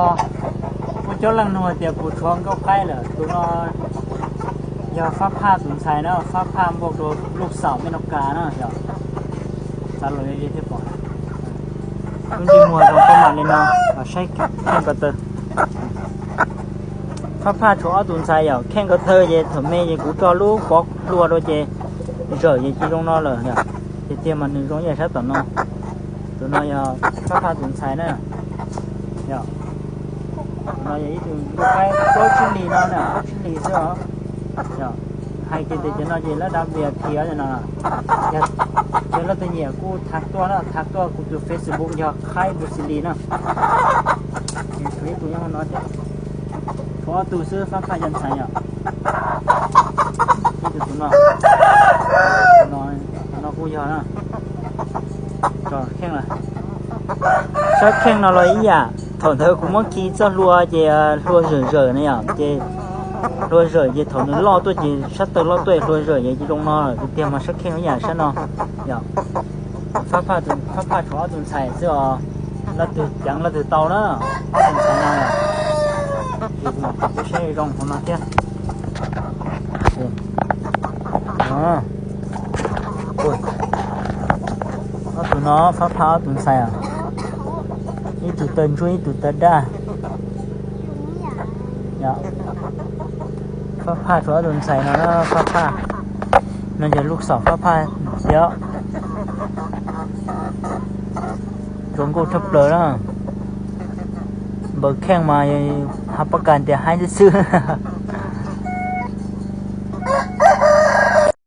Muaj coob leej nug tias puas tshuav nkauj qaib lawm, tus no yog Fab Phaj tus ntxhais na, Fab Phaj npua rau Luj Xaum Mes Noj Kas na yog. Xav los li thiaj pom. Lub ntsej muag zoo kab mam li no, los saib kheej ko taw. Fab Phaj tshuav ob tug ntxhais yom, kheej ko taw ces thaum me ces kuv tso lub pov hlua rau ces zawm ces tsis zoo no lawm yom. Tiag tiag mas nws zoo ib yam sab tom no. Tus no yog Fab Phaj tus ntxhais na. Yog, tus no yog ib tug nkauj qaib plaub tsib hlis no na, plaub tsib hlis xwb os. Yog, hais kiag tias cov no ces lab dav V I P no. Yog, yog leej twg nyiam kuj tham tuaj na, tham tuaj kuv tus Facebook yog Qaib Npus Xis Lis na. Tshuav ib tug nyob hauv no thiab. Tshuav ob tug xwb, Fab Phaj cov ntxhais yom. Ib tug tus no, tus no kuj yog na. Tso kheej lawm. Sab kheej no los ib yam, thaum ntawd kuv muab khi txoj hlua ces hlua zawm zawm na yom, ces hlua zawm ces thaum nws loj tuaj ces sab taw loj tuaj hlua zawm ces zoo no lawm. Tiag tiag mas sab kheej ib yam sab no yom. Fab Phaj, Fab Phaj tshuav ob tug ntxhais xwb os, leej twg ceev leej twg tau na, ob tug ntxhais no yom. Ces kuv mam pom peb saib zoo hauv no thiab. Ob tug no Fab Phaj ob tug ntxhais os, ib tug taw ntsuab ib tug taw daj. Fab Phaj tshuav ob tug ntxhais no, Fab Phaj no yog Luj Xaum Fab Phaj thiab. Zoo nkauj tshaj plaws na. Npaws kheej mas hab pab kas tias haib xwb xwb.